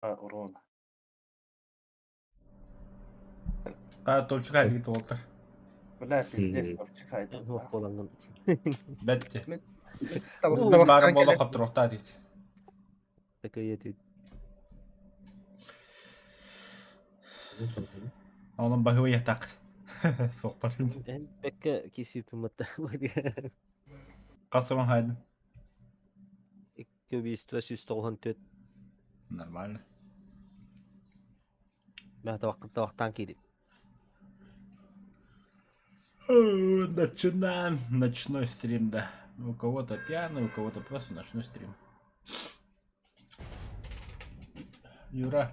Урон. А, топчик хайдыгыт уолтар. Бля, пиздец, топчик хайдыгыт. Туох буолаҥҥын. Бэтти. Мен Баар табахтаан буола кэлэн хотторуохтаа диит. Такая ты. Онон баһыба ятак. Суохпар. Эн бэккэ кисүүпүмматта. Хас урон хайдын? Икки убийство 194. Нормально. Мэ табахтаан киирдим. Начинаем ночной стрим, да. У кого-то пьяный, у кого-то просто ночной стрим. Юра,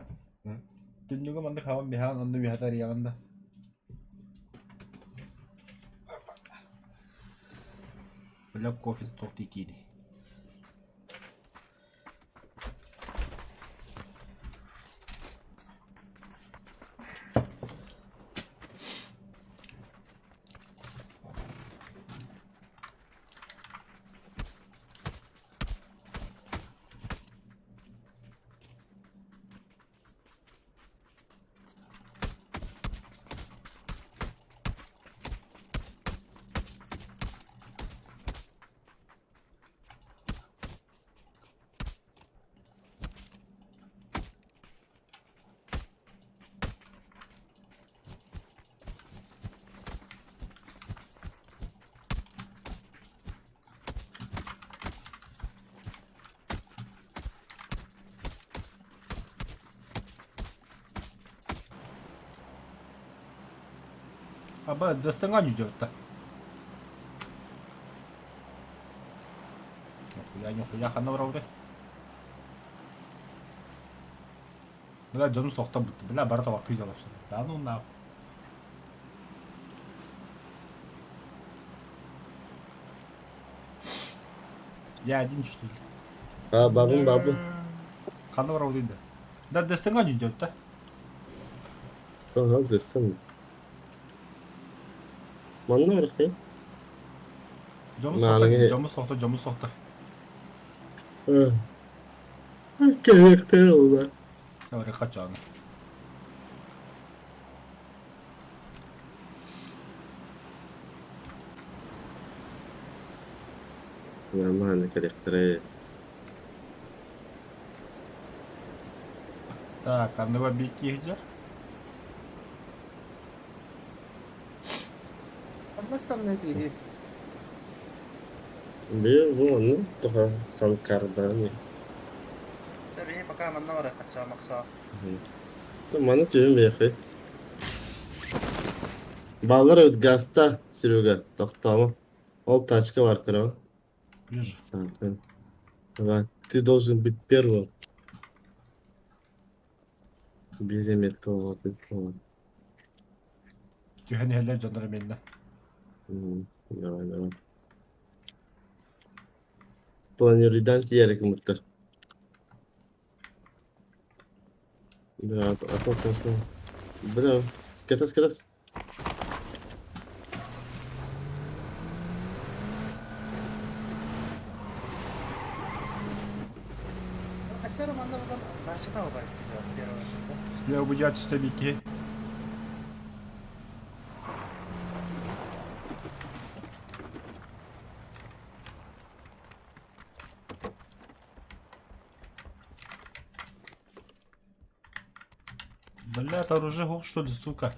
түннүгү маннык хабан биһаан онно үһэтэр иэҕин да. Бля, кофе туох итииний. Аба, дастаҥа дьүдьүөттэ. Ньухуйа, ньухуйа, ханна барабытай? Бля, дьонум суохтан бутта. Бля, бары табаккыы дьалашты. Да ну нахуй. Я один что ли? А, бабын, бабын. Ханна барабытай да? Да, дастаҥа дьүдьүөттэ. Ага, дэссэн. Манна барахай. Дьону суохтар, дьону суохтар, дьону суохтар. Кэлиэхтэрэ ула. Ори хачааны. Нормально кэлиэхтэрэ. Так, анныга биир киһи дьэр. Хамнастанна киһи. Бу бу онно тоҕо санкардани. Чэ биһи пока манна барар хаччаа махсаа. Маны түһүн биэхи. Баллар эбит гаста, Серега, тохтоомо. Ол тачка бар кыра. Вижу. Саатын. Давай, ты должен быть первым. Бери метка Түһэн иһэллэр дьонноро миэннэ. Давай, давай. Планируйдан тиийэрэ кымыттар. Бля, а то просто... Бля, кэтас, кэтас. Хотя манна будан дачата убайт первое лицо. Слева будет түстэ бики. Бля, это оружие ох, что ли, сука.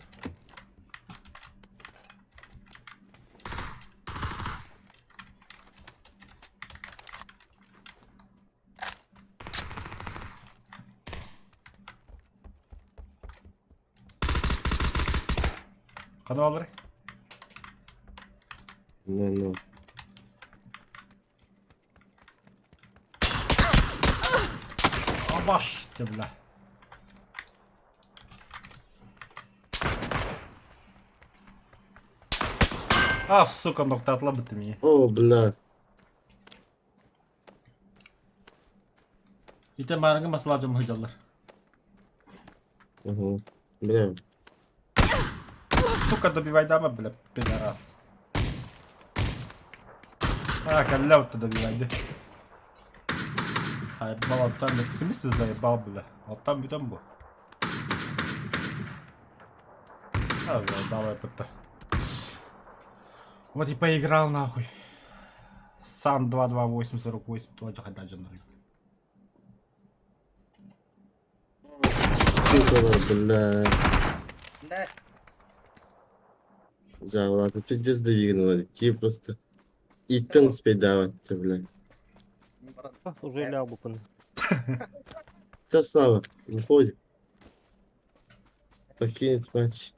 Хана алыр? Ну, ну. Абаш, ты, бля. А, сука, ноктатла бытты меня. О, бля. Ите маарыҥы масалаах дьон сылдьаллар. Угу. Бля. Сука, добивайдама, бля, пидорас. А, кэллэ добивайды. Хайбал оттон смысле заебал бля. Оттон бүтэн бу. А, заебал это. Вот и поиграл нахуй. Сан 22848 тоже хотя дьоннор. Бля. Бля. Да, ладно, пиздец двигнули. Какие просто. И там успеть давать, бля. Уже лябупын. Да, Слава, выходим. Покинет матч.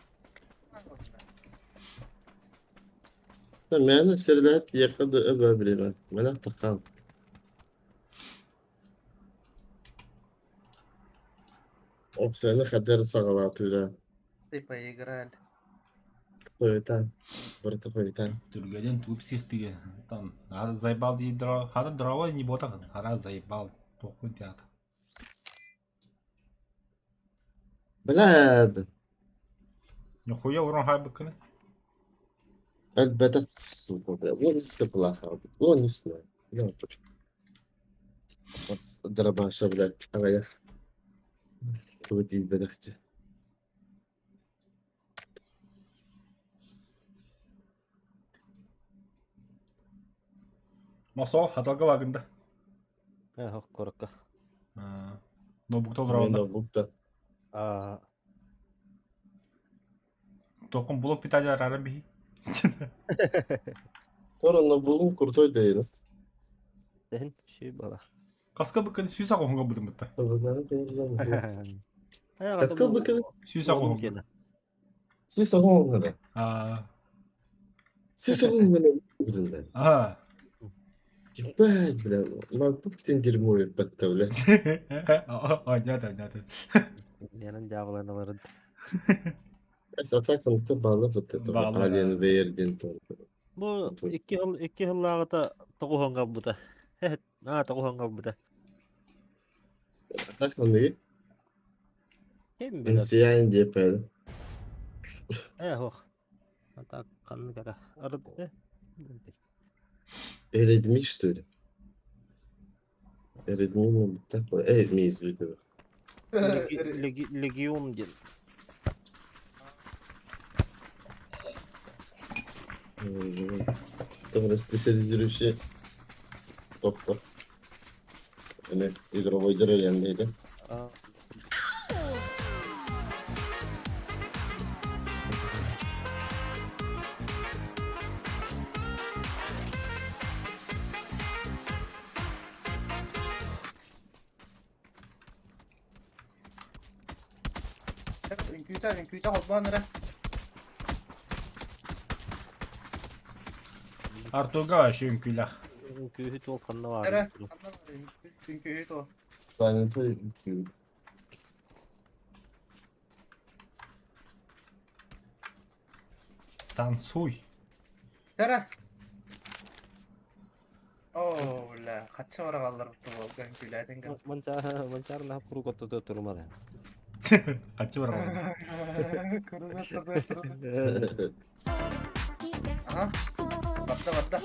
Мээнэ сэрэлэһэ тиийиэххэ да өлө билимэ, мэнэ таххан Опсаны хадары саҕалаатыыра Ты поиграли. хойутаан, барыта хойутаан. Түргэнин тугу психтиги там хара заебал дии хара дрово не ботаҕын хара заебал туохпун театр. Блядь, Нихуя урон хаайбыккыны. Өлбөтөх сука, бля, уон плаха, уон үс на. Бас дробаша, блядь, аҕыйах. Тугу тиийбэтэхчэ. Мосо хаталга багында. Э, коротко. Ноутбукта олорон. Ноутбукта. А Токун блок питания араран биһи. Тора ноутбугум крутой дейін. Дэн шүй бала. Каска быкын сүүс аҕуһуҥа быдымытта. Каска быкын Сүүс аҕуһуҥа. Сүүс оҕуһуҥа. Аа. Сүүс оҕуһуҥа. Аа. Ебать, бля, MacBook диэн дерьмо ебать, бля. Онньоот, онньоот. Янан дьаабыланаларын. Атака онто баалы бытты Баалы. Alienware диэн туох. Бу 2 жыл 2 жыллааҕыта тоҕуһан қалбыта. Аа тоҕуһан қалбыта. Атака не? Ким билэр? MCI диэпэли. Э хох. Ата ханнык ара. Арыт Redmi что ли? Redmi mi такой? Эй, ми извините. Легион диэн. Там специализирующий тобто. Эме игровой деревянный, А Үҥкүүтэ, үҥкүүтэ холбоон эрэ. Артурга вообще үҥкүүлэх. Үҥкүүһүт уол ханна Эрэ, баар? ханна бар үҥкүүһүт уол. Planetary Танцуй. Эрэ. Оо, бля, хаччы бара хаалларбыт уолга үҥкүүлээтиҥ гын. Манчаар манчаар наһаа куруук оттото турумар. Хаччы барар. Куруук оттото турумар. Аха. Барда, барда.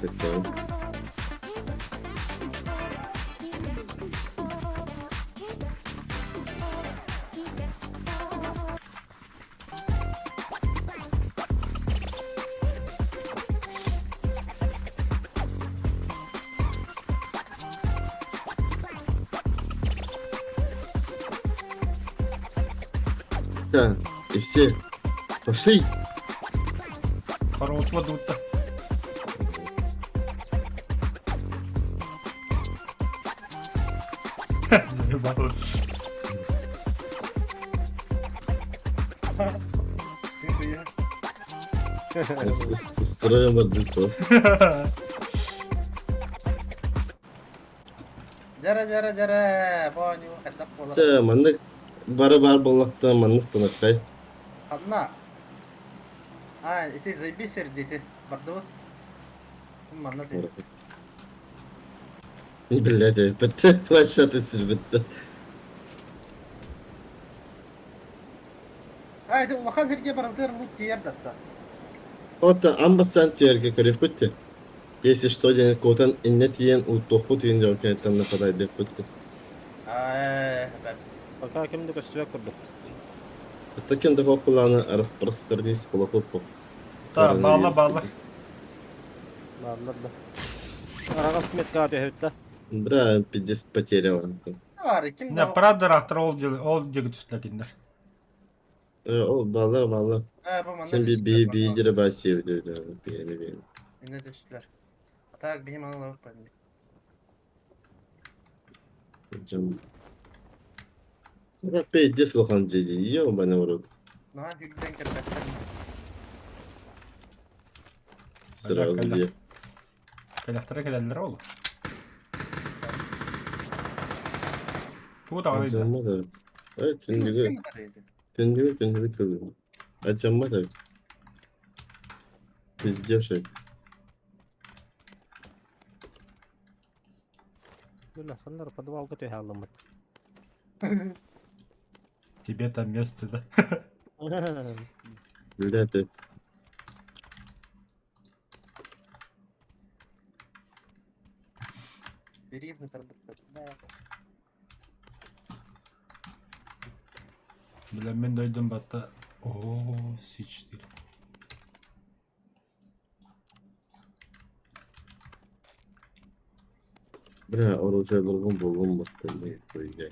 Такой. Да, и все пошли. Хоровод дутта. Заебал. Сыхуя. Строим орбиту. Дьэрэ, дьэрэ, дьэрэ, бу оонньуу хайдах буолар? Чэ, маннык бары баар буоллахтара маннык станаккай. Ханна? А, ити заебись сир ити. Бардыбыт. Манна ти. Блядь, бітті, планшеты сир бітті. А, это улахан сирге барытыгар лут тиийэр датта. Оттон амбассан түһэргэ көрүөхпүт дии. Если что диэн куотан иннэ тиийэн уттуохпут иһин дьон кэнниттэн нападайдыахпыт дии. Аа, бэт. Пока ким да көстүбэт курдук. Таким да планы распространить кулаков Та баалла баалла. Бааллар да. Араҕас меткаҕа түһэбит да. Бра, пиздец потерял. Бар, ким Не, да правда рахтар ол дьыл ол диэки түстэ кинилэр. О, баллар, баллар. Э, бу манна Sen bir түстүлэр, bir манна. bir басıyor dedi. Bir bir. Инне түстүлэр. А так биһи маны ылабыт Canım. Пиздец улахан дьиэ ебаный в рот. Наһаа үрдэн кэлбэттэр. Сразу Кэлэ. дьиэ. Кэлэхтэрэ кэлэллэр ол. Тугу даҕаны да. Acamma da. Evet, tündügü, tündügü, tündügü tündügü. Acamma da. Пиздец. Ханнар подвалга түһэ алламмыт. Тебе там место, да? Бля, ты. Бириин ытарбыттар. Бля, мен дойдум батта. О, С4. Бля, оружие булгум булгум бутты. Не, хуйня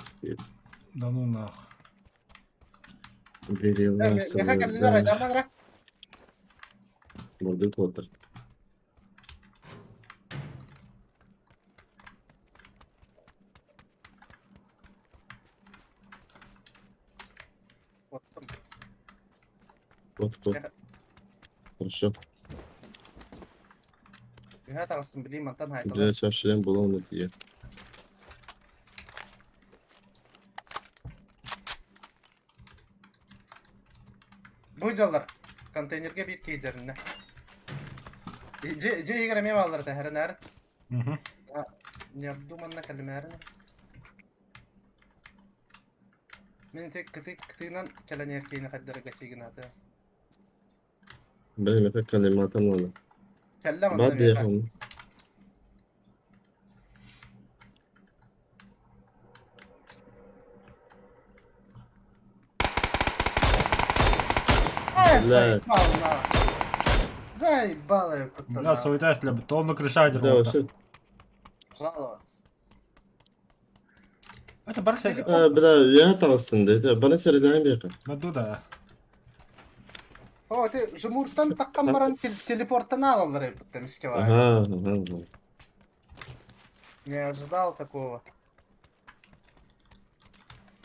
Да ну нах. Бери Меха кэллилэр айдармадара. Мордук отыр. Оттум. Вот, вот. Хорошо. Үһэ таҕыстым билии мантан Бля, хайталар. сейчас шлем булам на тие. Бу дьаллар контейнерге биир киһи Дьиэ иһигэр эмиэ бааллар этэ хэрэнээр. Угу. Необдуманно кэлимээрин. Мин ити кыты кытыынан кэлэн эркиини хайдарга сигинаты. Бля, меха калиматом надо. Кэллэ манна Бат миэхэ. диэхин. Ай, Бля. заебал на. Заебал я Бля, суета, если бы то он крыша Да, дернулся. вообще. Жаловаться. Это барса. А, бля, я таҕыстын дии. Баны сэрэлээн биэхэ. Наду да. О, ты жмуртан таккан баран телепорттан алалар эбиттен иске бар. Ага, ага, ага. Не ожидал такого.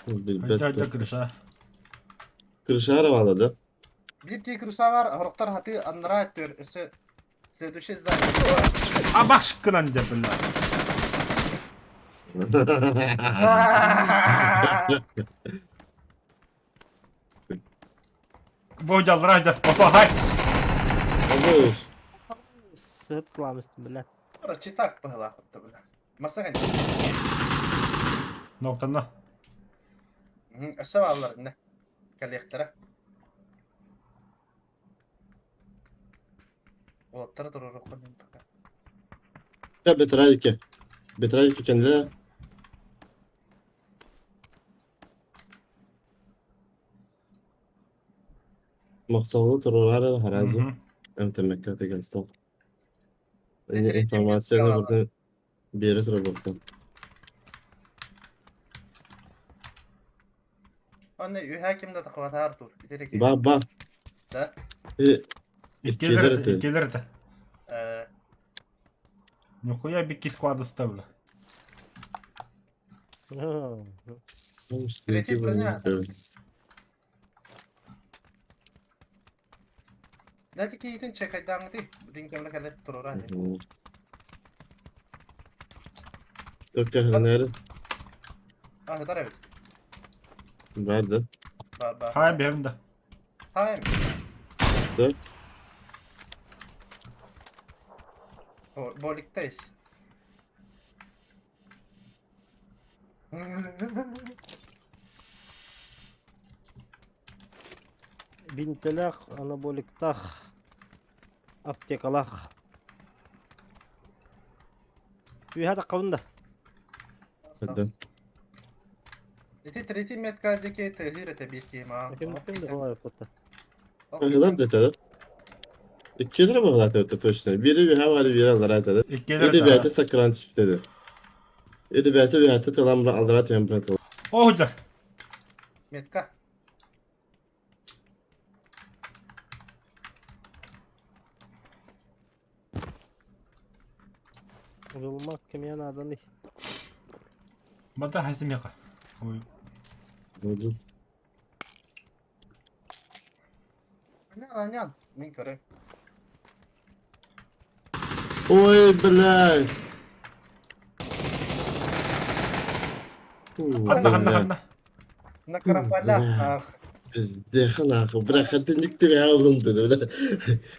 Хотя это крыша. Крышара баала да? Биир кии крыша бар, хорохтор хаты аннараа өттүгэр өссө следующее здание. А башкынан де, бля. Бодя, радя, послагай. Абыш. Сыт кыламыстым бля. Короче, так быһылаах отто бля. Масса Ноктана. Өссө бааллар инне. Кэлиэхтэрэ. Уоттара туруорукпун пока. Я бетрадики. Бетрадики кэннилэ. Мохсоҕолу туруорар харазу. МТМК деген стол. Информацияны бурда биэрэ турар Онно үһээ ким да тахватаар тур. Итирики. Ба ба. Да? Иккилэр этэ. Иккилэр этэ. Э, Нихуя бикки склада ставлю. Третий броня. Дайте киитин чекайдааҥҥыты. Бүтүн кэмҥэ кэлэ туруора. Только ханары А, хытар эбит. бар да. Ба ба. Хай бэм да. Хайм. Да. Боликтейс. Бинтэлээх, анаболиктаах, аптекалаах. Үөһэ таххабын да. Сырдын. Ити третий метка диэки тыаһыыр этэ биир киһи маа. Ким да холайыппыта. Быһылар да этэ. Иккилere быһылаата это точно. Бири үһэ бар, бири аллара этэ. Иккилэр Эди да. бэйэтэ саккыраан түспүтэ этэ. Эди бэйэтэ бэйэтэ тылам аллара түһэн баран тыл. О, да. Метка. Ылымак кимиэ нааданый? Мата хасимиха. Ой. Буду. Анян, анян. Мин көрө. Ой, блядь. Ханна, ханна, ханна. На карафалях ах. Пиздех нахуй. Бля, хатынник ты алдым ты, бля.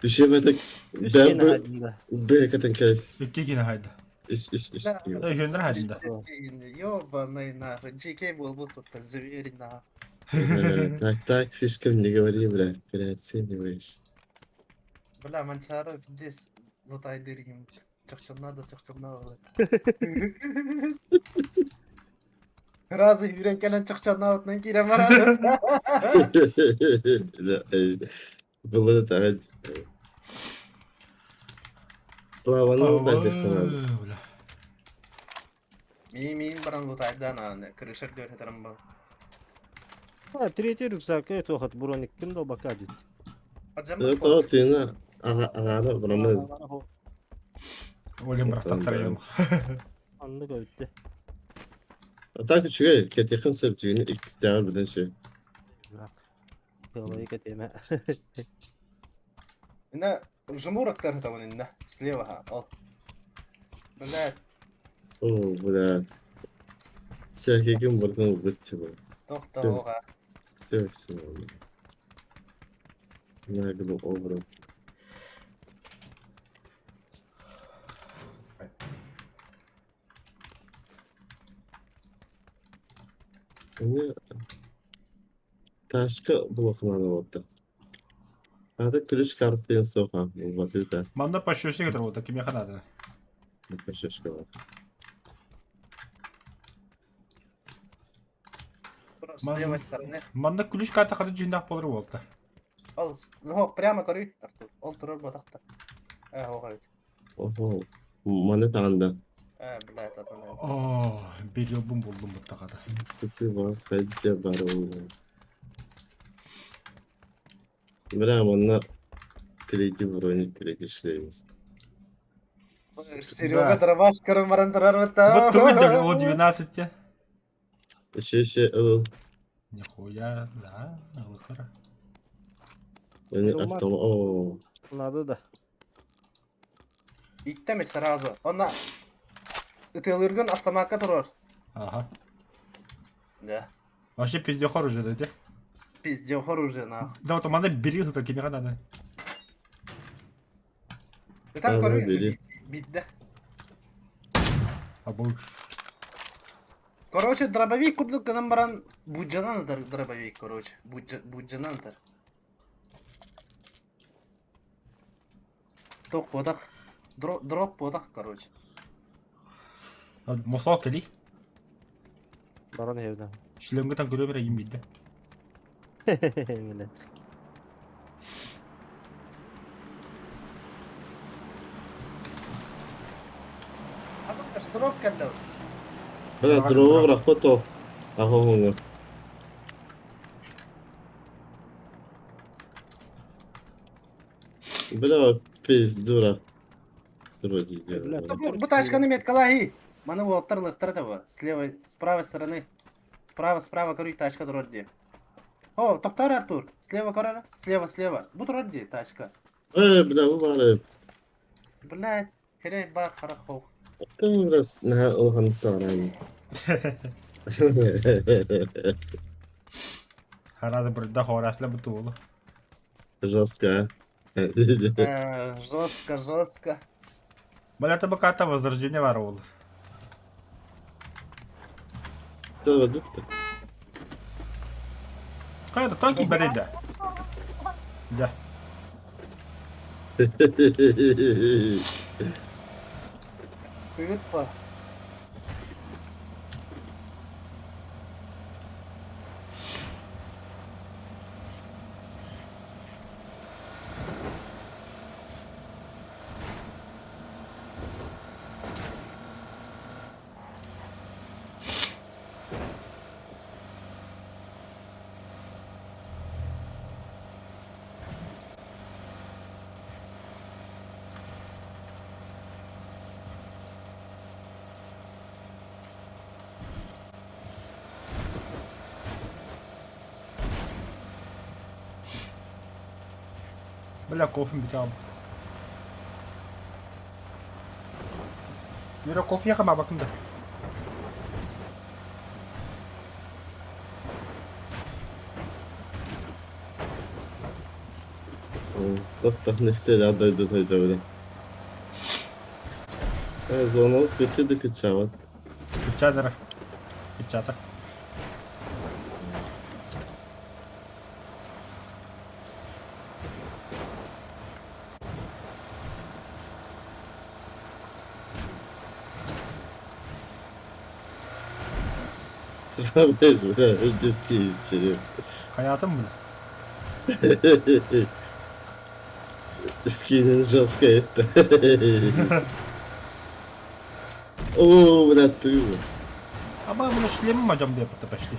Еще в это... Үс Да, киэнэ б... хаадьында. Б, катын кэс. Икки кини хайда. Ис, ис, ис. Да. Өйүннэр хайда. Ёбаный нахуй. GK был бы тут зверь нахуй. Бля, Так, так, слишком не говори, бля. Переоцениваешь. Бля, Манчаро здесь лутайдыр им. Чахчырна да чахчырна олар. Разы үйрен кэлэн чахчырна отынан киирэн баран. Да, Было это... Слава, ну, дайте надо. Бля. Миин миин баран лутайдан аны крышер дөрөтөрүм был. А, третий рюкзак, это хат броник ким долбака дит. Аджамат Это тына ага ага брамы. Олем бырахтаттар Анны көбүттэ. А так үчүгэй, кэтиэхин сөп дьиҥин иккистээҕэр быдан үчүгэй. Тыалайы кэтиэмэ. Инна жмурок таргытабын инна слева ол. Блядь, О, бля. Сэргиигин барытын ылбыт чего. тохто Всё. оҕа. Всё, всё. Наглым образом. Мне ташка блокнот вот. А это ключ карты соха. Вот это. Манна пощечник это вот такими ханада. Пощечка. С левой стороны. Манна ключ карта хады жинах болар болду. Ол, ну, прямо көрүй, Артур. Ол турар ботақта. Э, оға ведь. Ого. Маны тағында. Э, блядь, это не. О, бир бум булдум буттагада. Ты вас хайдя бару. Бля, манна третий броник третий шлемис. Серега дробаш көрін баран турар бітті. Вот ты о 12. Еще еще ыл. Нихуя, да, алыхара. Они автом. О. Надо да. Иттеме сразу. Онна ытылыргын автоматка турар. Ага. Да. Вообще пиздехор уже, да, Пиздехор уже нахуй. Да, вот манна бери такими ханада. Ытан Ага, көрүй. бери. Бидде. А бұл Короче, дробовик курдук гынан баран буджанан ытар дробовик, короче. Буджанан ытар. Ток бодақ. Дроп бодақ, короче. Мосал кели. Баран evden. Шлемгетан көрө бере имбидде. Бля. Дроп кэллэ. Бля, дрова рахото. Ага, он. Бля, пиздура. Вроде Бля, Бу тачканы меткалахи. Маны уоттар лыктар да С левой, с правой стороны. Справа, справа, көрүй тачка турар дии. О, токтор Артур. Слева көрөр. Слева, слева. Бу турар дии тачка. Э, бля, бу бары. Блядь, херей бар харах хох. Там раз на улахан сарай. Харада бір да хорасла буту болу. Жестко. а. Жестко, жестко. Бля, это карта возрождения бар ол. Заводит-то. Хайа, танки бэрейдэ. Да. Стыд по. Бля, кофе битям. Юра, кофе яха бакында. Тохтох нэхсэл дойду тойдобула. Зонал кычы да кычават. Кычадыр. Кычата. Hayatım mı? Скинен жестко это. О, брат, ты его. Ama bunu шлемом hocam diye pata пошли.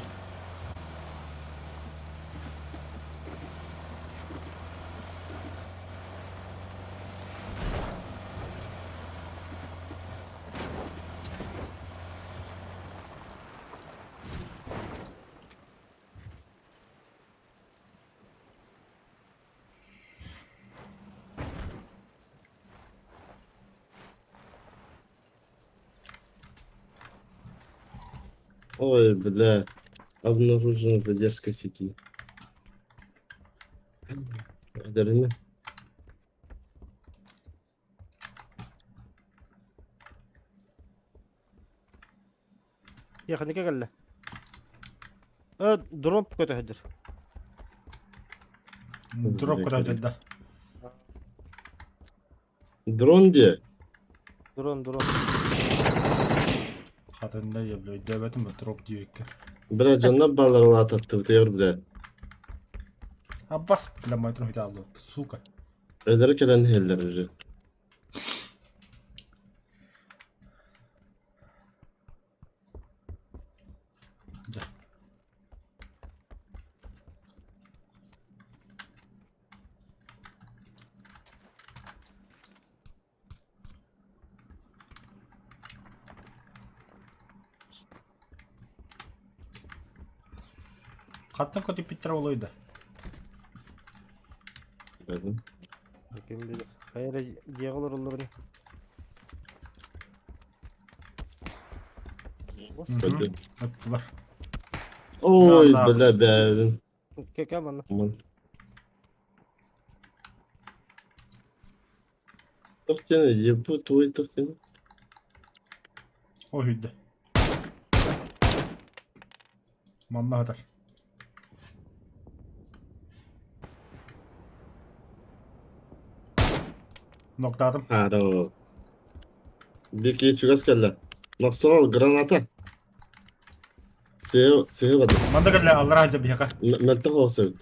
Ой, бля. Обнаружена задержка сети. Дарина. Я ханика кэллэ. Э, дроп көтөһөдүр. Дроп куда жадда. Дрон где? Дрон, дрон. Хатында еблю. Дәбәтім дроп диекке. Бля, жанна баллар ататты, бля, бля. Аббас, бля, мой трохи алды. Сука. Ödere кэлэн хеллер уже. Да. Хаттан көтү питтер олойда. Ким билер. Хайра дьиэҕэ олороллорун. Пойдет. Аттылар. Ой, Да, бля, бля. Кэкэ манна. Тохтена, ебу твой тохтена. Ой, хүдde. Манна хатар. Ноктадым. Харо. Бики чугас кэллэ. Нохсол граната. Сео, сео бады. Манда кэллэ аллара жа биһэка. Мэлтэ хоосөт.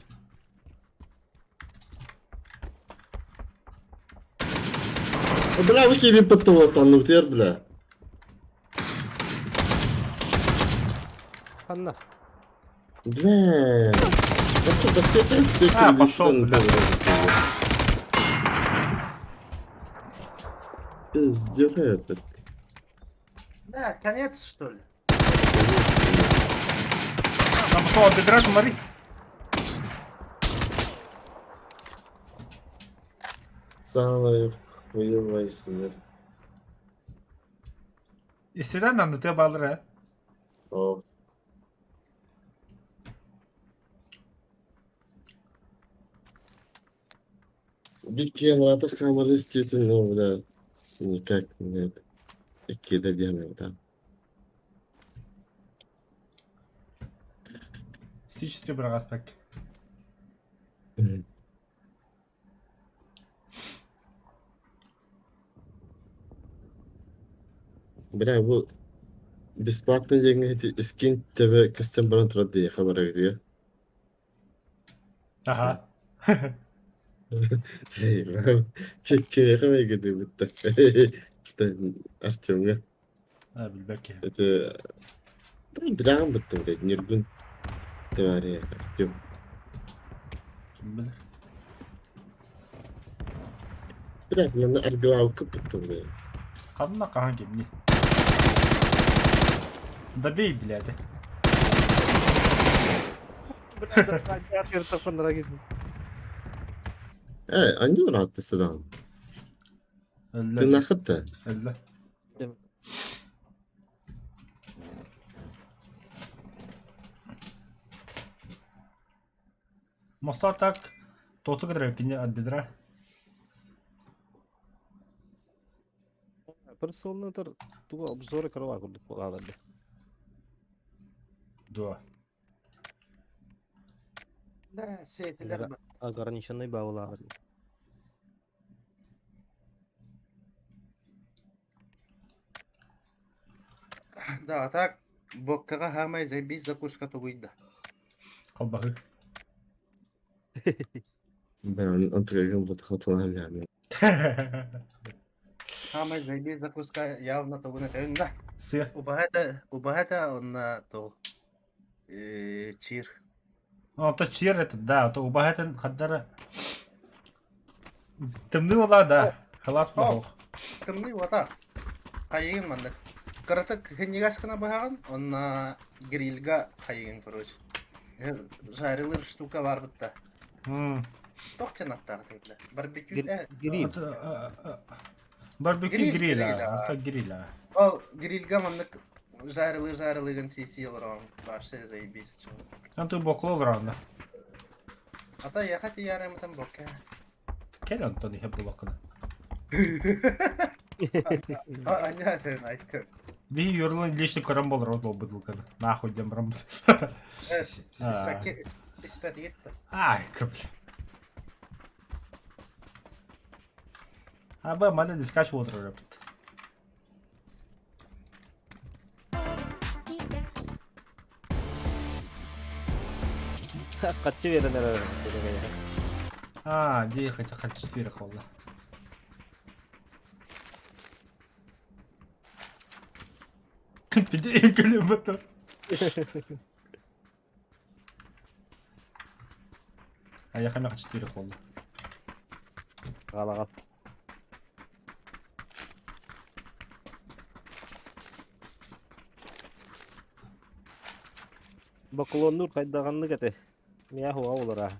Бля, вы киби паттываттан нуктер, бля. Ханна. Бля. А, пошел, бля. Пиздец этот. Бля, конец, что ли? Там что, бедра, смотри. Самая хуевая смерть. Истеден анды балыр ә. О. Бики надо хамар действительно, бля. Никак нет. Такие да. Сичтри быраҕаспак. Бля, бу бесплатно диэҥҥэ ити искин төбө көстөн баран турар диэхэ барар Аха. Кимиэхэ майгыныыбыт да Артемҥа. А, билбэккэ. Это билэҕин быттым блядь, Ньургун товарищ Артем. Ким билэр? Блядь, манна аргылаабыкка быттым блядь. Ханна хаһан кимний? Добей, блядь. Э, они ыраатта сыдаҕын. Өллө. Тыыннааххыт да? Өллө. Моста так тоту кытары кини от бедра. Бір сылынатар туга обзоры крыла курдук буолаалар. Дуо. Да, сетилер бат. Ограниченный баулаалар. Да, а так боккаҕа хаамай заебись закуска тугуйда. Халбаһы. Бәрін ынтыгын бұтықы яғни. Хаамай заебись закуска явно тугун этэн да. Сыа. Убаһата, убаһата онна то чир. Онто чир это, да, то убаһатын хаддара Тымныы буолла да, халаас буолуох. Тымныы уота. Хайыгын маннык. Кыратык хинньигэс гына быһаҕын, онно грильга хайыгын, короче. Жарилыр штука бар бытта. Туох диэн аттаах бля? Барбекю Гриль. Барбекю Гриль, гриль, гриль, а, это гриль, а. Ол грильга маннык жарилы жарилыгын сии олорон вообще заебись. Антон бокло олорон. А то ехать ярым бокка. Кэл онтон иһэ булакына. Аня ты Биһи юрлан лично көрөн болор ол быдылканы. Нахуй диэн бараммыт. Испэт етті. Ай, бля. А б маны дискач отырар эбит. Хаччы берен эрэр. А, дии хотя хоть 4 холла. Пиди күлүм А я хамяха 4 холла. Галаҕа. Бокулоннуур хайдаҕаннык этэ. Миэхэ уһа олора.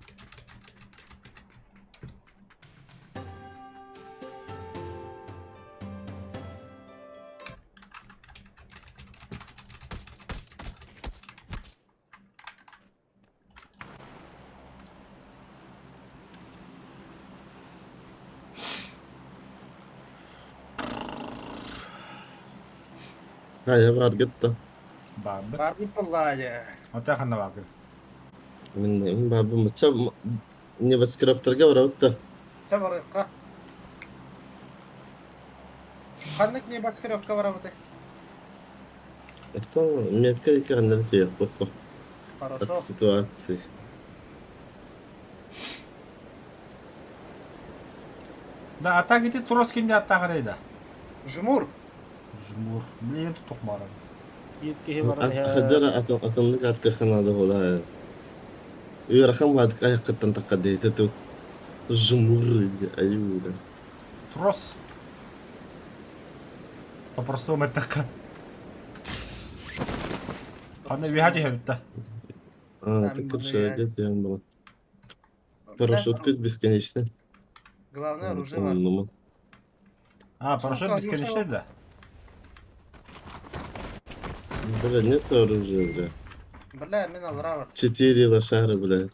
Хайа бааргыт да? Баарбыт. Баарбыт буоллаа Ота ханна бааргын? Мин мин баарбын бачча небоскребтарга барабыт да. Чэ барыахха. Ханнык небоскребка барабытай? Это метка икканнары тиийиэхпит Хорошо. от ситуации. Да, а так ити турос кимде аттааҕарай да? Жмур. Жмур. Блин, тутух баран. Биир киһи баран иһэ Хадара атыннык аттыахха наада буолаа. Ыарахан баадык айаххыттан таххадыйта ту. Жмур айуу да. Трос. Попросил эттэххэ. Ханна үөһэ түһэбит да. А, Там так манна шагать я был. Парашютка бесконечно. Главное оружие бар. Ну, А, парашют Сука, бесконечный да? бля, нет оружия, бля. Бля, мин алрабар. Четыре лошары, бля.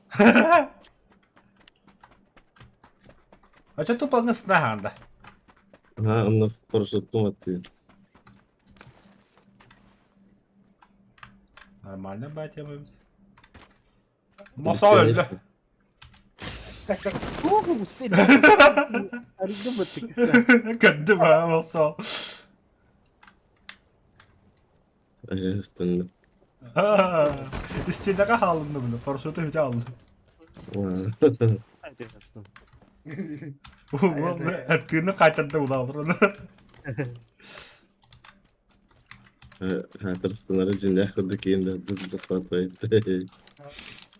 А что тупо снаганда? Ага, онно парашютком атты. Нормально, батя мы. Мосол өллө. Ого, успели. Арыгы Көрдүм аа мосол. Астынным. Истиэнэҕэ хаалынным бile, парашюту бүтэ аллым. Тыыны қайтарды улаалыр. Хаатырыстанары дьиҥнээх курдук киин да захватывает.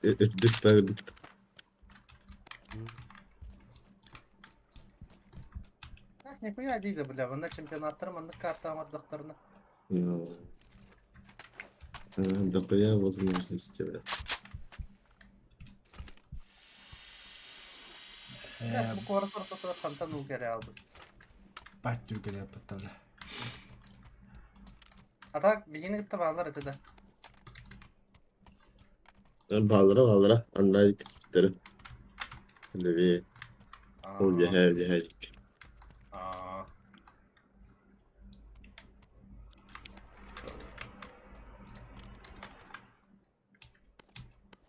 Үрдүк баар Так, нихуя дейді, бля, вона чемпионаттар маннык карта амардахтарына. Ну, дохуя возможности, бля. Блядь, бу куорат ортотугар хантан уу кэлэ албыт. Баттүр кэлэ батталла. А так, биһини кытта бааллар этэ да. Баалара баалара, аннаа кэспиттэрэ. Левее. Ол үөһээ үөһээ Аа.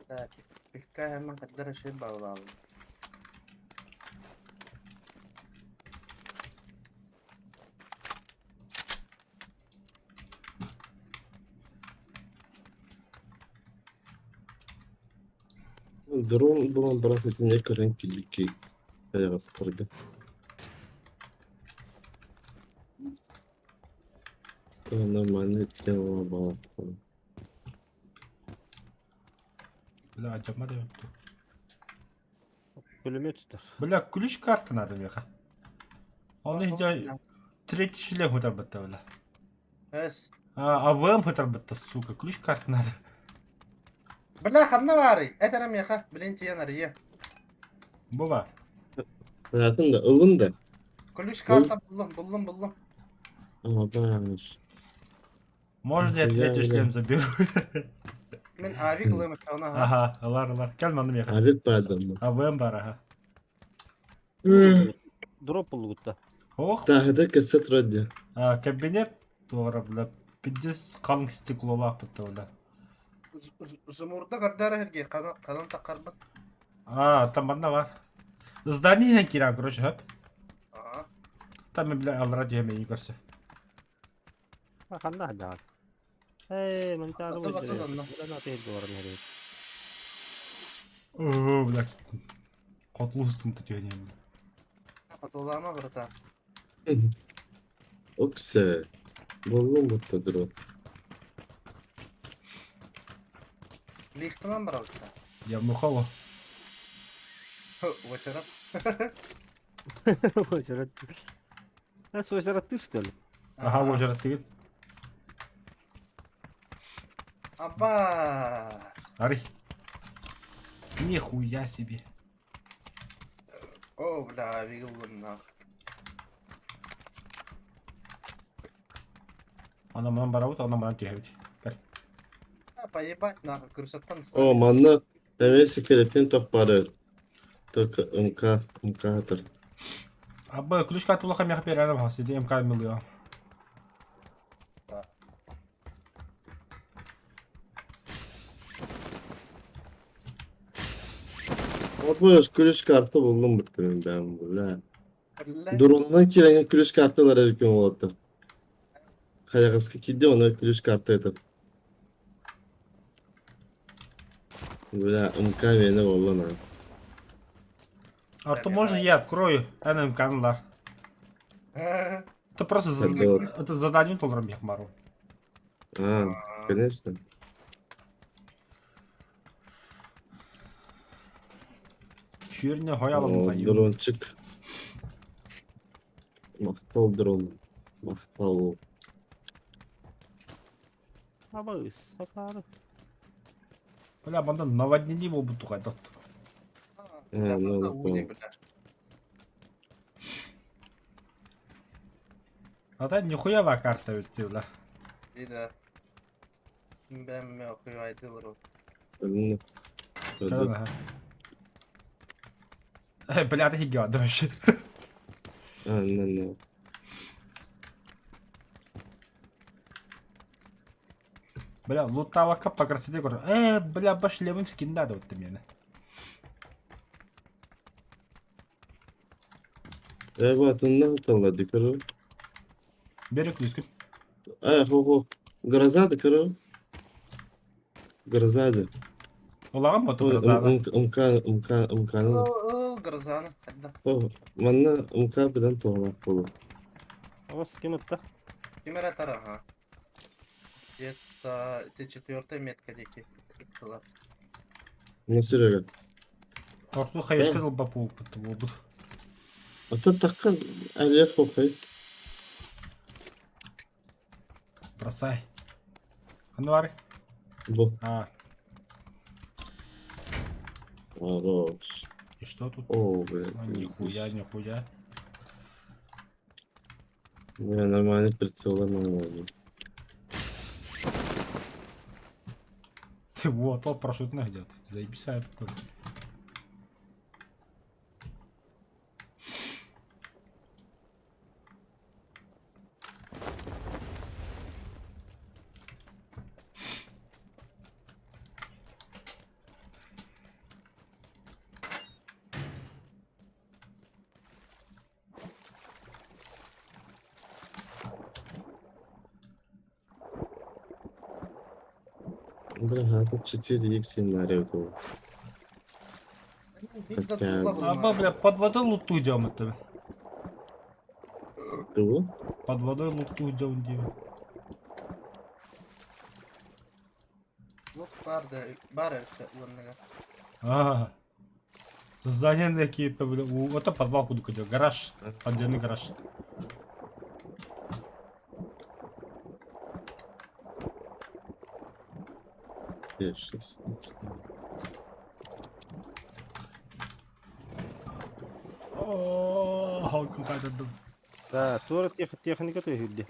Так, пикка hemen kadar şey bağlayalım. Дрон булан баран итиннэ көрөн килбикки хайаҕастарга. Нормально тема была. Бля, дьоммо да эбит. Пулемет тутар. Бля, ключ карта надо меха. Он иһдьэ третий шлем хытарбытта, бля. Эс. А, АВМ хытарбытта, сука, ключ карта надо. Бля, ханна баарый? Эт эрэ миэхэ, блин, тиийэн арыйа. Буба. Атын да, ылын да. Ключ карта буллум, буллум, буллум. Абаш. Можно я третий шлем заберу? Мин авик ылыам эттэҕинэ аха. Ага, ылар, ылар. Кэл манна миэхэ. Авик баадамма. АВМ бар, ага. Дроп буллугутта. Ох, Таһыда кэссе турар диэн. а, кабинет туора, бля, пиздец халыҥ стеклолаах бытта, бля. Зумурда көрдөөрө сэргии ханан таххарбыт. А, там манна бар. Здание иһинэн киирэн, короче, хөп. Аа. Там, бля, аллара түһэмэйин көрсө. Ханна хадаат. Ээ, мантаары Аты баты онно. Оо, бля. Хотулустум түһэниэм. Хотулаама бырата. Оксе. Буллум бутта дрон. Лифтынан барабыт да. Я мухало. Уочарат. Очерет. А с озера ты что ли? Ага, ожарат деген. Аба. Ари. Нихуя себе. О, бля, вигыллым нах. Ана манан барабыт, ана манан түһэбит. Кэл. А, поебать нахуй, крысаттан О, манна эмиэ секретин топпары. Только МК, МК-тар. Абы ключ катулаха меха перерыв хасиди МК милыа. Абы ключ карта буллум бутта ben бля. Дронунан киирэн ключ карталар эркин уолаттар. Хайаҕаска киирдэ онно ключ карта этэр. Бля, МК миэнэ буолла наа. А то можно я открою НМК-лар. Это просто это задание толрам бихмару. А, конечно. Шүріне хоялым хайы. Дрончик. Махтал дрон. Махтал. Абы, сакары. Бля, манда наводнение болбут тугай доктор. Ну, А та нихуя карта ведь, бля. Да. Бэм хуйвайдылар. Бля, ты гад вообще. А, ну, ну. Бля, лутавака по красоте говорю. Бля, по шлемам скин надо вот ты меня. Э, талла дикару. Бери ключку. Э, хо-хо. Гроза дикару. Гроза да. Улаҕан боту грозаны. МК, МК, МК-ны. Ыл, грозаны. Хайда. Манна МК быдан туһалаах буолуо. Ос ким ытта? Ким эрэ атар, ага. Где-то это четвертая метка диэки ыттылар. Мына Серега. Орту хайышка ылба буолбут буолбут. Ата такка әлиэх хохай. Бросай. Анвар. Бу. А, Хорош. и что тут? О, блядь. А, нихуя, нихуя. Не, нормальный прицел, нормальный. Ты вот, ол парашютный где-то. Заебись, а такой. Бля, тут 4х наряду. Аба, бля, под водой луту идем это. Тугу? Под водой луту идем, диви. Лут бар да, бар это уоннага. А, здания какие-то, бля. Это подвал куда идет. Гараж. Подземный гараж. Пять, шесть, семь. О, халкым кайтардым. Да, туора техника төһүлдü.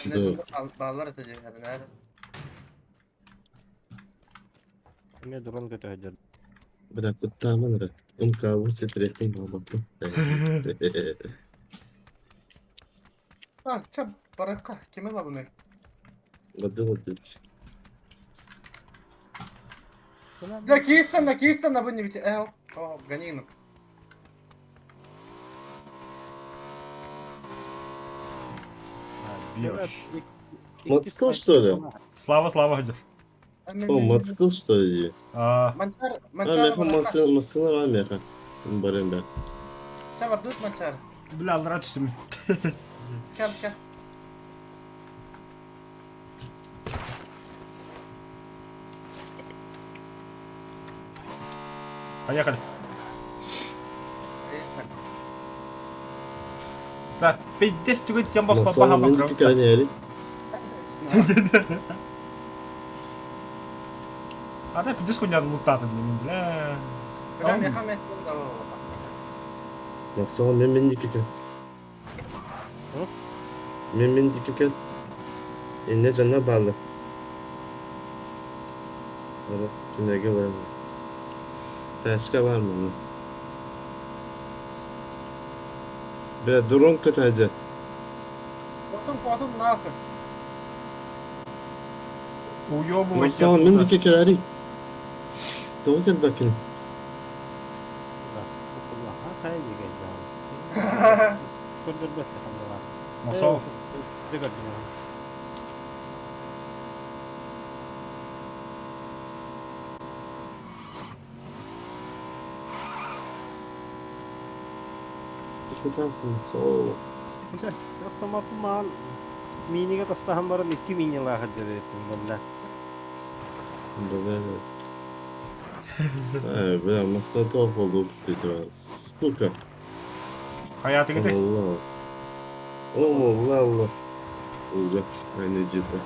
Да. Баллар это дьиҥэр. Эмиэ дрон көтөһүлдэр. Бля, куттааман эрэ. МК-бу ситириэхпин баҕарбаппын. А, чэ, барыахха, ким ылабыный? Воды воды. Бля, киистэн киистэн бу не Эл, о, гонину. Бьешь. Мотоцикл, что ли? Слава, Слава, идет. О, мотоцикл, что ли? А, Манчар, А, манчар, меха, масына, масына бар меха. Барым бә. Чэ, бардут манчар. бля, аллара түстүм. Кел, кел. Поехали. Поехали. Да, пиздец түгэн тем бас Максим, баха мин бакыр. кәрәнәри. А да пиздец хуйня лутаты, блин, бля. Бля, меха меттин да буолла. Максим, мин мин дикке. Мин мин дикке. Инне жанна баалы. Ара, кинеге бар. Тачка бар мы? Бля, дрон көтәҗә. Потом, потом нахуй. Уёбывайся. Максим, мин дикке кәрәри. Тоғы кет бакин. Мосол. Сол. Автомат маан миниге тастахан баран икки мини лаахат дьэбэппин буолла. Бля. Э, бля, масса тоқ болды дейді. Сука. Хаятыгы ты. Allah. Allah Allah. Уже, айны жета.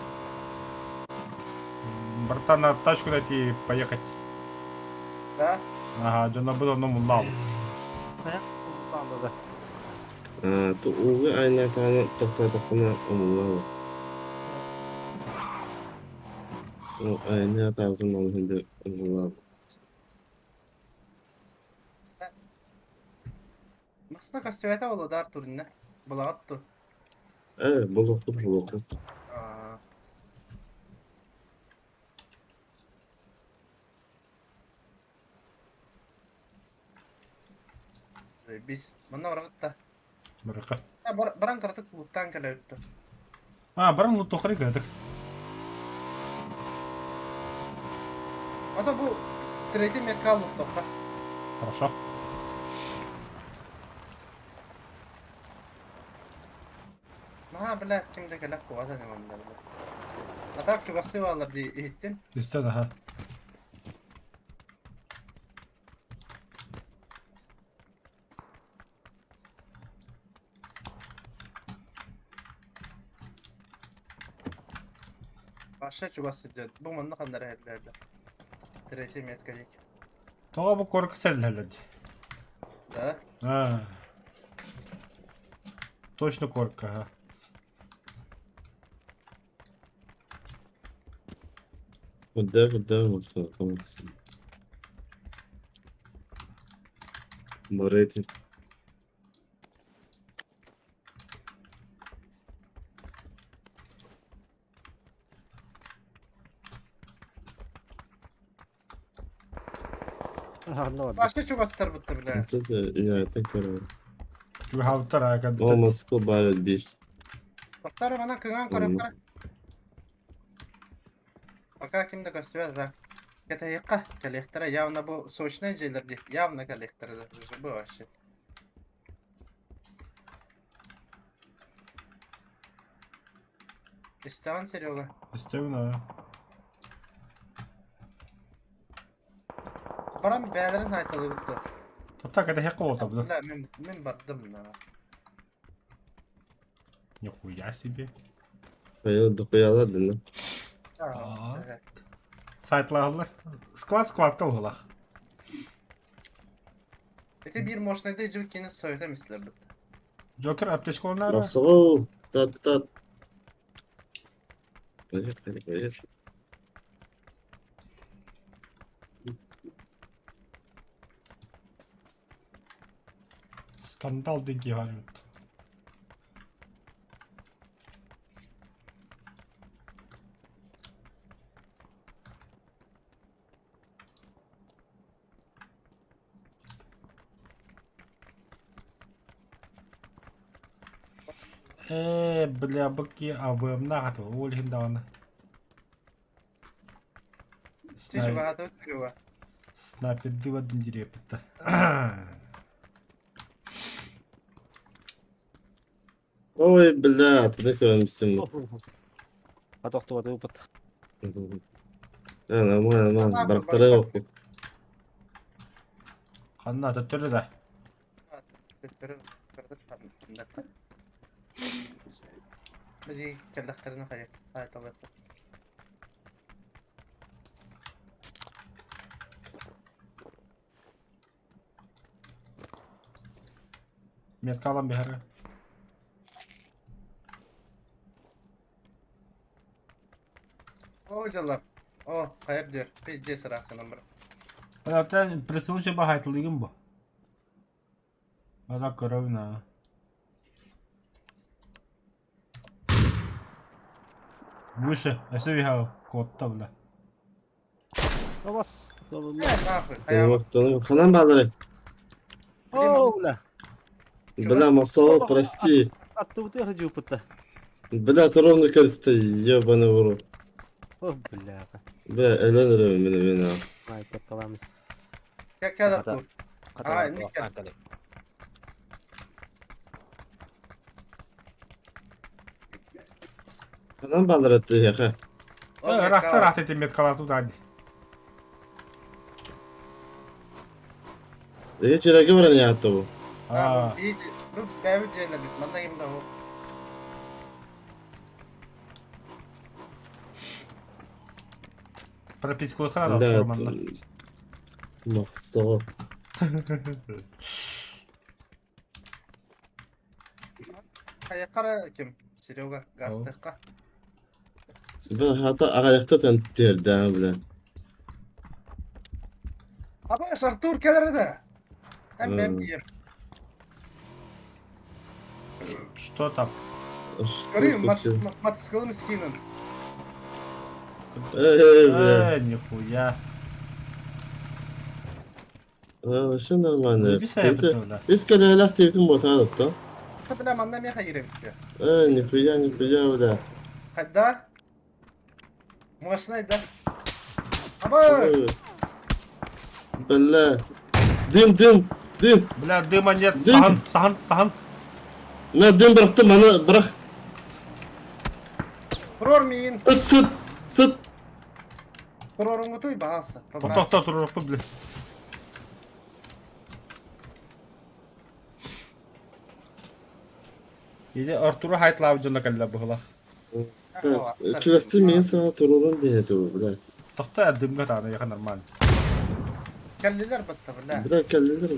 Братан, надо тачку найти и поехать. Да? Ага, дьоно бу давно муллал. Да. А, то угы айна таны тоқтатақына умулла. О, айна тағын ол хинде умулла. Масына костюмета буолла да Артуринна. Балаҕат ту. Э, бұл оқып, бұл оқып. А. Бис. Манна барабыт да. Барыха. Баран кыратык луттаан кэлэбит да. А, баран луттухары кыратык. Ата бу третий метка луттухха. Хорошо. Наһаа блядь, ким да кэлэх куһата не манна блядь. А так чугастыы бааллар дии иһиттин. Истэн аха. Вообще чугас сылдьар. Бу манна ханна эрэ иһиллэрдэ. Третий метка диэки. Тоҕо бу куоракка сэллэллэр дии? Да? А. Точно куоракка, ага. Куда, куда мылсың, кымылсың. Морети. Башка чугастар бутта бля. Это көрөр. Чугаһаабыттар аа О, кэлбиттэр. Москва баар биир. Тоқтар манан кыҥаан көрөктөр. Пока ким да көстүбэт да. Кэтэһиэххэ кэлиэхтэрэ явно бу сочнай дьиэлэр дии. Явно кэлиэхтэрэ да уже бу вообще. Истэҕин Серега? Истэбин аа. Баран бэйэлэрин сайталыыбыт дуо? Тота кэтэһиэххэ буолта бу. Бля, мин, мин бардым на. Нихуя себе. Дохуялар дэнэ. Аа. Сайтлаһаллар. Сквад сквадка уһулах. Ити биир мощнайда дьыл кини сойута мислэрбит. Джокер аптечка оннаара. Махсаҕыл тат тат. Поехали, поехали. Скандал дикий говорят. Ээ, бля, быки АВМ-на хата, ол иһин даҕаны. Чичугаатыбыт Серега. Снайпердыы бардым дириэппитта. Ой, бля, ты көрөн истим. Хата охтубат. Нормально, нормально. Барахтары окку. Ханна төттөрү да. Били кэллэхтэринэ хайа хаайталыахпыт. Метка алан биһэрэ. О дьаллар. О, хайар диэр. Пиздец ыраахтанан баран. Оттон присылуча баһайтылыгын бу. Ада көрөбүн аа. Выше, өссө үһэ куотта бля. Абас. Э, нахуй, хайа. Ханан баалары. О, бля. Бля, Махсаҕыл, прости. Аттыбытыгар дьууппутта. Бля, ты ровно көрүстэ, ебаный в рот. О, бля. Бля, өлөн эрэ мин мин. Снайпер каламыс. Кэл Артур. А, инник кэл. Ханан баалары тыһыаха. Ыраахта ыраахта ити меткалаату да Эге чирәге баран яатта бу. Аа. Бу бэйбит дьиэлэрбит. Манна ким да Пропискалыха да Бля, манна. Махсаҕыл. Хайа ким? Серега, гастыкка. Бля, хата аҕайахта тэн түһэрдээн, бля. Абаш, Артур кэлэр да. Эм бэм биир. Что там? Көрүм, мотоциклым скинын. Эй, бля. Э, нихуя. А, вообще нормально. Заебись Это бля. Үс көлөһөлөөх диэбитим буотаҕа да Бля, манна меха киирэбит. Э, нихуя, нихуя, бля. Хайда? Машина да? Аба! Бля. Дым, дым, дым. Бля, дыма нет, Дым. сан, сан, сан. На дым бырахтым, аны бырах. Турор миин. Ыт, сыт, сыт. Туроруҥҥутуй, баҕаста. Тохто турурукпун, бля. Иди Артуру хайтлаабыт дьоно кэллэ быһылах. Чугастыы миин саҥа туруорун биһэтэ бля. Тохто дымга таана яха нормально. Кэллилэр батта, бля. Бля, кэллилэр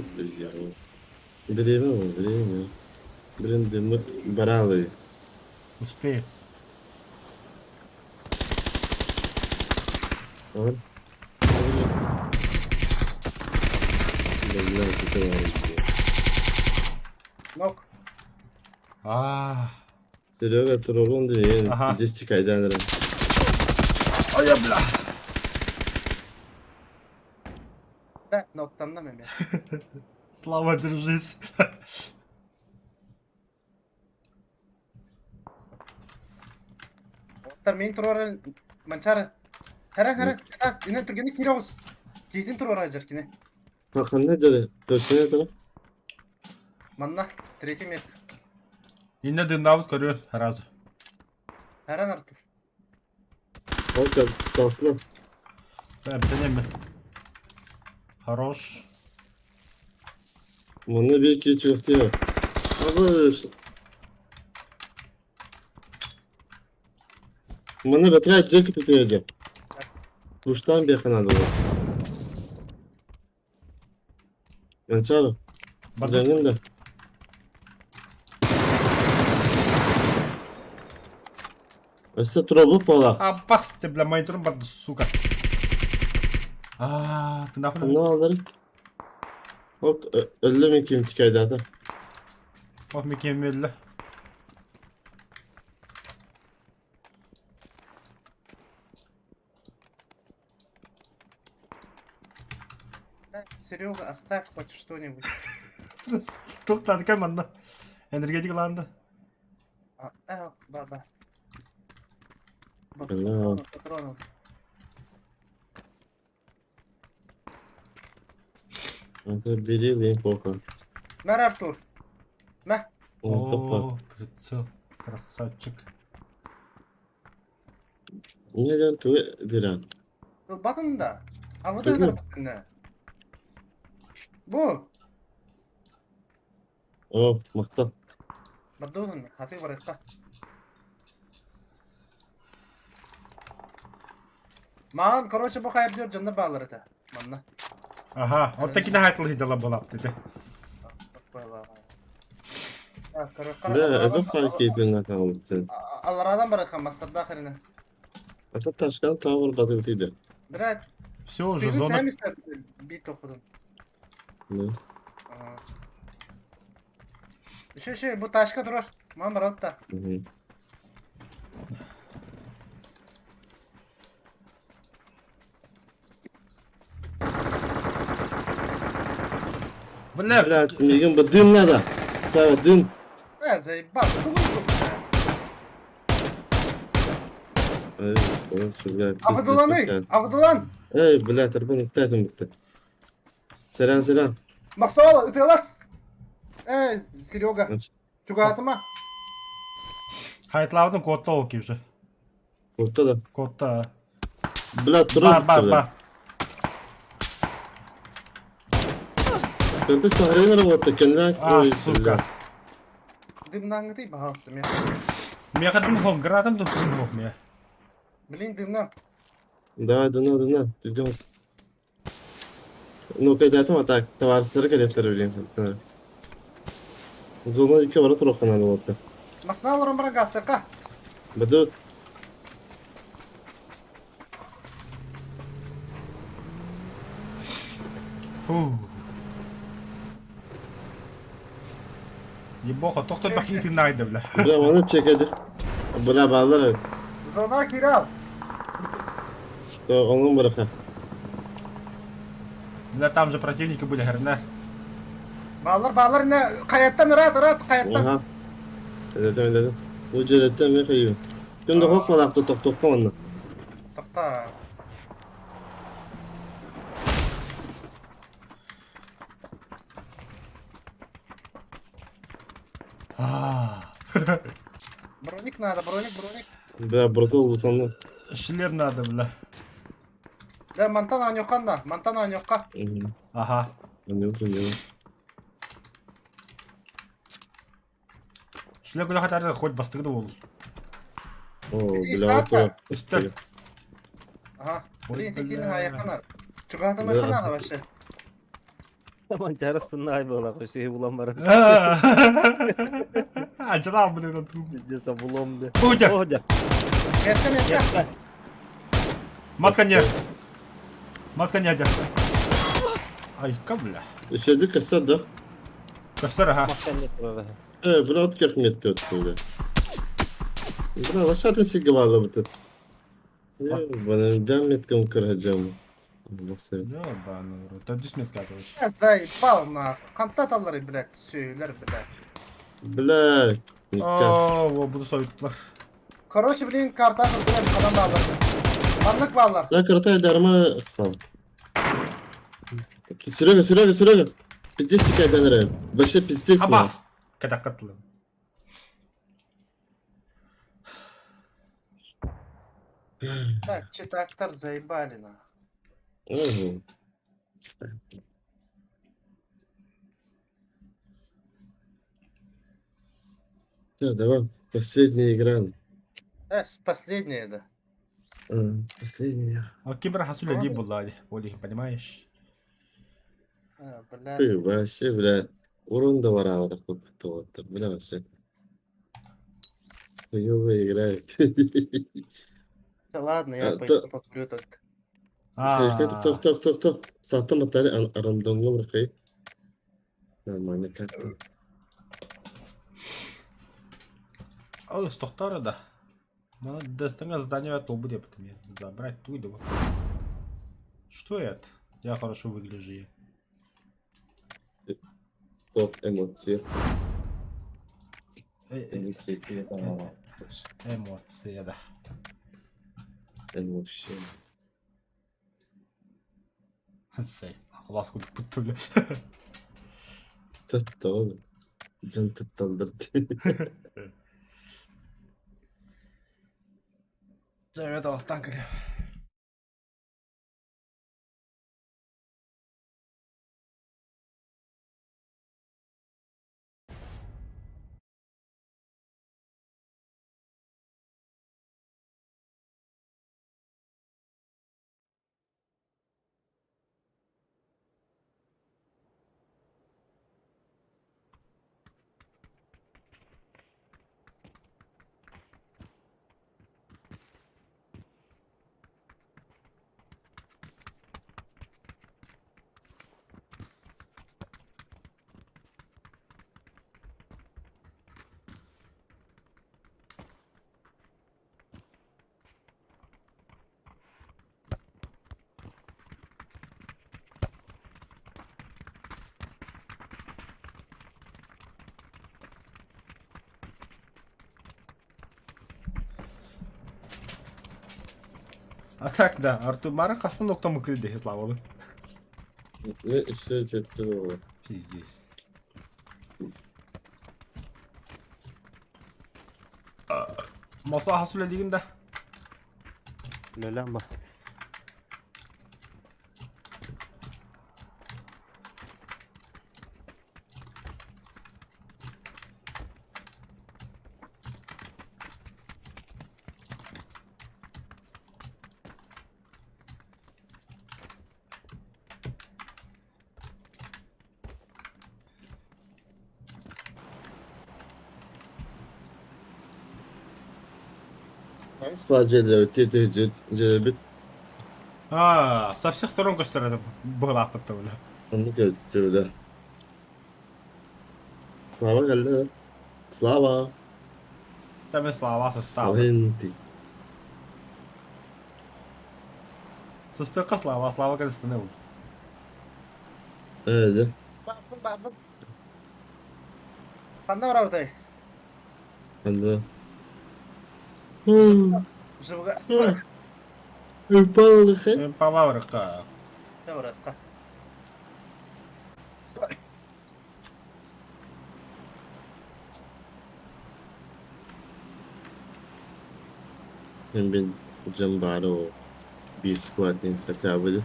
Время, время. Блин, дымы баралы. Успею. А? Бля, это Нок. Аа. Серега туруорун диэн Аха. десять кайдан эрэ. Ой, бля. Бля, ноктанна мен. Слава, держись. Оттар мин туруоран манчары. Хара хара кытаат инен түргэнник киирэ оҕус. Киһитин туруора дьэр кини. Ханна дьары? Точно это? Манна третий метр. Инне дымнаабыт көрүөн сразу. Харан Артур. Ол тасла. Эбден эми. Хорош. Манна биир киһи чугастыйа. Абыш. Манна бэтэрээ дьэ кытытыа дьэ. Куштаан биэхэ наада буолар. Манчаары. Бардык. Дьаҥын да. Өссө туруобут буолаах. Аппас ты, бля, мониторум барды, сука. Аа, ты нахуй. Ханна баалларый? Ок, өллө мин ким тикайдаата. Ох, микем өллө. Серега, оставь хоть что-нибудь. Тух кем манна. Энергетик ланды. А, э, ба, ба. Бля. Патронов. Это бери плохо. Мэр Артур. Мэ. О, прицел. Красавчик. Не тугу берен. Ылбатын да. А вот Тугу? это батын. Бу. О, махтал. Бардуһун, хаты барыхта. Маан, короче, бу хайыр дьоннор баалар этэ. Манна. Ага, вот таки на хайтл хидала была б Да, это факт на каунте. Аларадан барыха мастарда хрена. А ташкан тавр батыл тиде. Брат, Все, уже зона. Бит тоходун. Ну. Еще, еще, бу ташка турар. Мам баратта. Бля, Блядь, мигин бы дым надо. Слава, дым. Э, заебал. Абдуланы, Абдулан. Эй, блядь, арбан иктайтым битти. Сэрэн, сэрэн. Махсал, ытыалас. Эй, Серега. Чугаатыма. Хайтлаабытын куотта ол уже. Куотта да. Куотта. Бля, турар. Бар, бар, бар. Көнтө сахарын работа, кеннә. А, сука. Дымнаңгыты баһалсы мен. Меха дым хом, градом дым хом ме. Блин, дымна. Давай, дына, дына, түгәс. Ну, когда там так, товарищтары келептер билем. Зона ике бара туракан работа. Масна алырым бара гастыка. Бадут. Фу. Ебоха, тохтор бахи найды, бля. Бля, оны чекеди. Бля, балалар. Зона кирал. Onun bırakı. Бля, там же противники были, хрена. Бааллар, бааллар, не, хайаттан ыраат, ыраат, хайаттан. Аха. Эдэтем, эдэтем. Бу дьиэрэттэн эмиэ хайыы. Күн дохуох балаахта тохтуохха манна. Тохтоо. Броник надо, броник, броник. Бля, братан, лутанна. Шлем надо, бля. Да, мантан оонньуохха да, мантан оонньуохха. Ага. Анюк, анюк. Шлем куда хотя хоть бастыгы да ол. О, бля, вот Үстер. Ага. Блин, такие айахана. Чугатамайха надо вообще. Манчары астынна буолар, өсөһү булан баран. Ачылаах бу Пиздец, облом да. Путя! О, дя. Метка, метка. Маска нет. Маска нет. Айка, бля. Үсөдү көстөр да. Көстөр, ага. Маска нет турар. Э, бля, от көх метка өттү, бля. Бля, вашатын сирге баала бытыт. Бана бям меткам кырачам. Ёбаный рот. Төрдүс метка короче. Заебал нахуй. Хантан аллары, блядь, сүөлэр, блядь. Бля, О, буду союттулар. Короче, блин, карта кырдыран ханан баалар. Маннык баалар. Да, карта дарма слав. Серега, Серега, Серега. Пиздец такая камера. Вообще пиздец. Абас. Катакатлы. Так, читактар заебали на. Ого. Все, давай. Последняя игра. Э, последняя, да. Последняя. А кибер хасуля ли была, Оли, понимаешь? А, блядь. Ты вообще, бля. Урон да варава такой вот, бля, вообще. Хуёво играет. Да ладно, я А, пойду да. покурю тут. Тох, тох, тох, тох. Сатым атары арандоңго биркай. Нормально как-то. Ой, стохтара да. Надо достать здание от обуди, потом забрать ту его. Что это? Я хорошо выгляжу. Топ эмоции. Эмоции, да. Эмоции. Лас курдук бүттү бля. Туттал. Дьон тутталлар. Дьэ, олохтон кэлэ. А так да, Артур Мара хасын нокта мыкырды Слава. Все это Пиздец. Маса хасуля деген да. Үлэлээн ба. Джелебит. А, со всех сторон көстөр это была бля. Onu götürdü. Слава geldi. Слава. Там и слава состава. Славенти. Состыка слава, слава кэлистene ул. Ээ, Бааппын, бааппын. Ханна барабытай? Ханна? Живга. Упал Палаврка. Чэ, барыахха. Мин дьон баара ол биир складник хотя бы.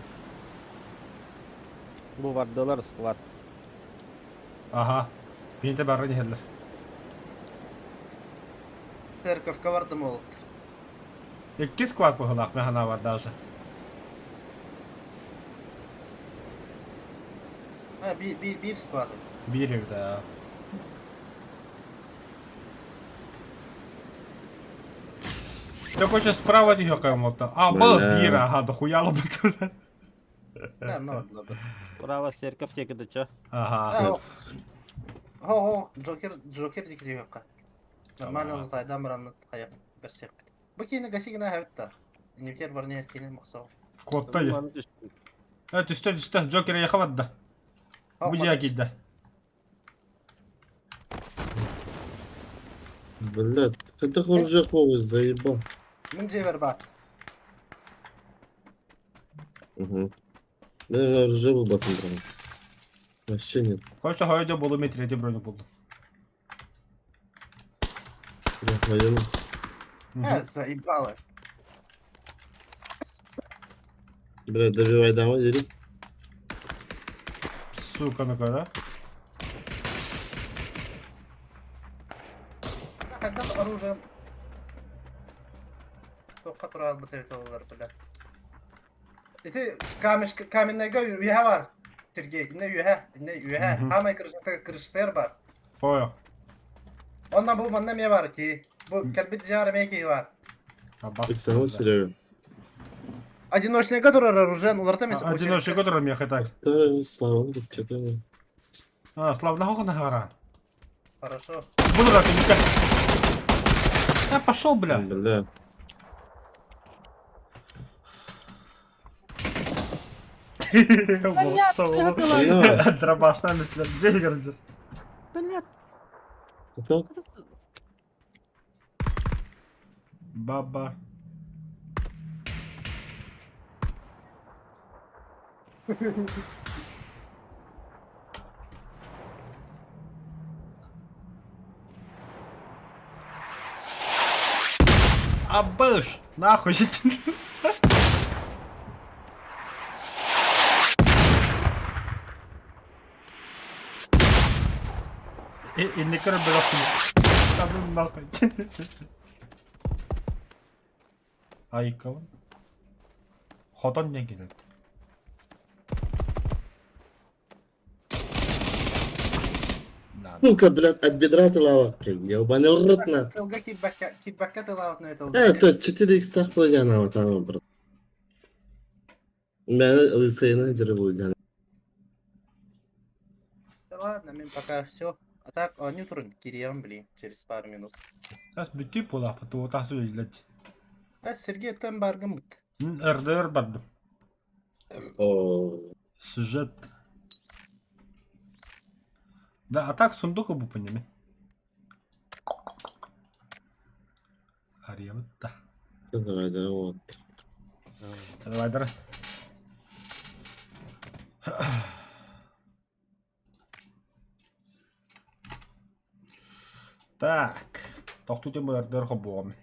Бу бардылар склад. Ага. Биинте баран иһэллэр. Церковка бардым ол. Икки склад быһылаах мен санаабар даже. А, биир, биир, биир склад. Биир эбит аа. Я хочу справа түһүөххэ А, был Бля. биир, ага, дохуя лабытыр. Да, ну, ладно. Право церковь диэки дыча. Ага. А, Хо, хо, Джокер, Джокер диэки түһүөххэ. Нормально Ага. лутайдан бараммыт хайа бэрсиэхпит. Бу киини гасигина хэбит Инвитер барнер киини мохсоо. Куотта я. Э, түстэ, түстэ, Джокер яха барда. Бу дьиэ киирдэ. Блядь, это оружие хуй заебал. Мин дьиэбэр баар. Угу. Да, оружие был батон Вообще нет. Короче, хойдо болу мен третий броню булдум. Бля, военно. Э, заебало. Бля, добивай дамо, дери. Сука, ну кара. Когда оружие... Тоққа тұра албыт эбит олар, бля. Ити камеш каменныйга үйе бар. Сергей, инне үйе, инне үйе. Мгм. Хамай крышта крыштер бар. Понял. Онна бу манна ме бар ки. Бу кэлбит жар ме ки бар. Александр Серега. Одиночныйга турар оружие, уларта эмес. Одиночный турар меха так. Да, Слава, что-то. А, Слава, нахуй на гора. Хорошо. Буду рак, не А, пошел, бля. Бля. Вот, Дробашна, где Гранзер? Блядь, Это Баба. Абыш! Нахуй! И не корабля. Да ну нахуй. Айка. Хотон не келет. Надо. Сука, блядь, от бедра ты лава. Ебаный в рот на. Сылга китбакка, китбакка тылаутна это. Это 4 х так плодяна вот там, брат. Мен лысыйны жүріп Да ладно, мен пока все. А так, а ньютрон кирием, блин, через пару минут. Сейчас бүтүп була, потом тасу илет. А Сергей там баргым бит. РДР барды. О, Сюжет. Да, а так сундук бу поняли. Арьявытта. давай, да, вот. Давай, давай. Так. Тохтуу тем РДР хобуом.